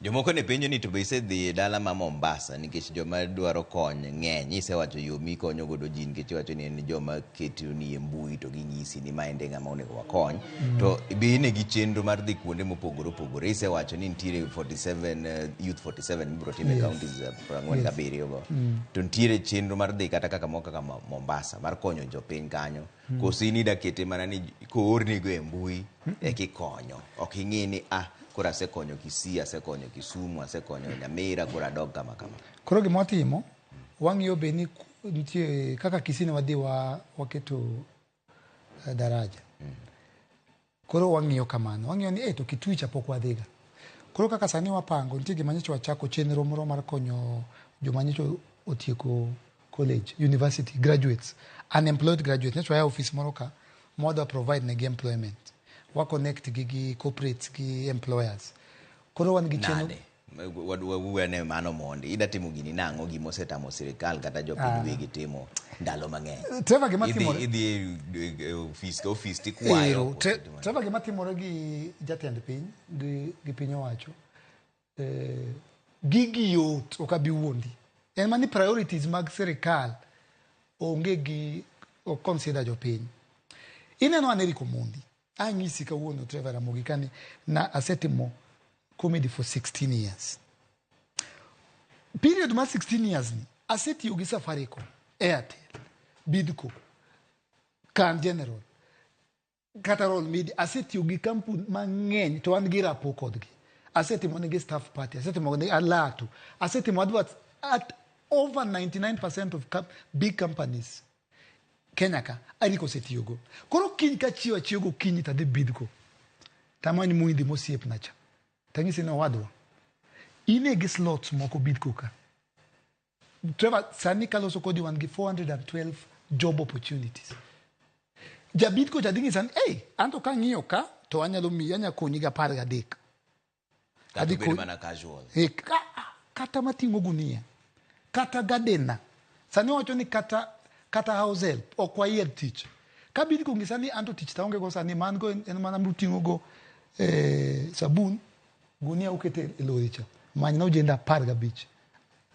Jomoko ne penjo ni to be isedhi e dala ma Mombasa, nikech joma dwaro kony ng'eny. Isewacho yo mikonyo godo ji, nikech iwacho ni en joma ketoni e mbui to ginyisi ni maende ng'ama onego wakony. To be in gi chenro mar dhi kuonde mopogore opogore? Isewacho ni nitiere 47 Youth 47 mibiro timo e counties 47 go. To nitiere chenro mar dhi kata kaka moko kaka Mombasa mar konyo jopiny kanyo? Koso in ida kete mana ni koornigo e mbui ekikonyo, ok ing'i ni ah, koro asekonyo Kisii, asekonyo Kisumu, asekonyo Nyamira, koro adog kama kama? Koro gima watimo, wang'iyo be ni nitie kaka Kisii ne wadhi waketo daraja. Koro wang'iyo kamano, wang'iyo ni to Kitui cha pok wadhiga. Koro kaka sani wapango, nitie gima nyocha wachako, chenro moro mar konyo joma nyocha otieko college, university graduates, unemployed graduates. Nyocha wayawo office moro ka ma wadwa provide negi employment, wa connect gi corporates gi employers. Koro wan gi chenro. Nade? Wawuane mano mondi. Ida timo gini nang'o, gima osetamo sirikal kata jopiny wegi timo ndalo mang'eny? Trevor, gima timore Idhi e ofis ka ofis tikwayo. Ero, Trevor, gima timore gi jatend piny gi piny owacho, gigi yot, ok abi wuondi. En mana ni priorities mag sirikal onge gi, ok consider jopiny. Ineno an Eric Omondi, anyisi kawuono, Trevor Ramogi, kani na asetimo comedy for 16 years. Period mar 16 years ni asetiyo gi Safaricom, Airtel, Bidco, Kan General kata Royal Media. Asetiyo gi kampuni mang'eny to an gi rapport kodgi. Asetimo negi staff party, asetimo negi alatu, asetimo adverts at over 99% of big companies Kenya ka. Eric osetiyogo. Koro kiny ka chiewo achiewo gokinyi tadhi Bidco, tamany Muhindi mosiepna cha, tanyise ni owadwa, in gi slots moko Bidco ka. Trevor, sani kaloso kodi wan gi 412 job opportunities. Jabidco cha dhi nyisa ni, "Hey, anto kang'iyo ka to anyalo miyi, anya konyi gi 13." Kata Adhi obed mana casual. Kata mating'o gunia, kata gardener. Sani wacho ni kata house help ok wayier tich. Ka Bidco ng'isa ni anto tich taonge go sani, man go en mana muting'o go sabun, gunia ukete e lori cha. Manyna ojende 15.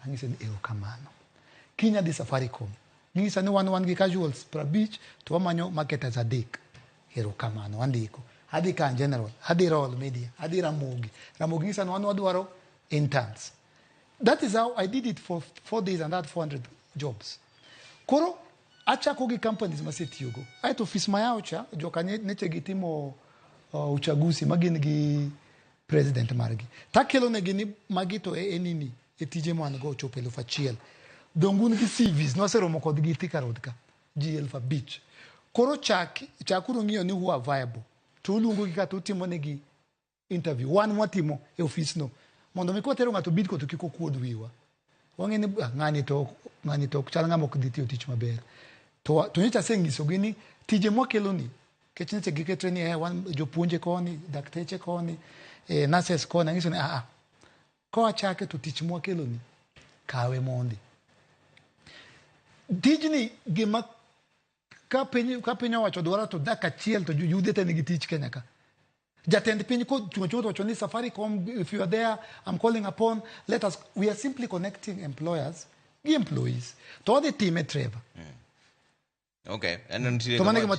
Anyise ni erokamano. Kiny adhi Safaricom. Ging'isa ni wan gi casuals 50 to wamanyo marketers adek. Erokamano, andiko. Adhi Kan General, adhi Royal Media, adhi Ramogi. Ramogi ng'isa ni wan wadwaro interns. That is how I did it for 4 days and had 400 jobs. Koro achako gi companies masetiyogo. Aeto ofis mayawo cha, joka neche gitimo uchaguzi ma gin gi president margi. Takelo negi ni magi to e nini e tije ma wan go ochopo 1000. Donge un gi CVs, nwaseromo kodgi Thika Road ka, ji 5000. Koro chakuru ng'iyo ni who are viable. To uluongo gi kata utimo negi interview. Wan mwatimo e ofis no. Mondo mi kwatero ng'ato Bidco to kik okuod wiwa. Wang'e ni ah, ng'ani to ok chal ng'ama ok dhi tiyo tich maber. To nyocha asenyisogi ni tije mwakelo ni, nikech nyocha giketre ni wan jopuonje koni, dakteche koni, nurses koni, ang'iso ni ah, ah, kawachake to tich mwakelo ni kawe mondi. Tijni gima ka piny owacho dwaro to dak achiel to yudhe te nigi tich Kenya ka. Jatend piny kochung' achung'a to wacho ni Safaricom, if you are there, I'm calling upon, let us, we are simply connecting employers gi employees. To wadhi time, Trevor. Okay. En nitie To mano e gima gima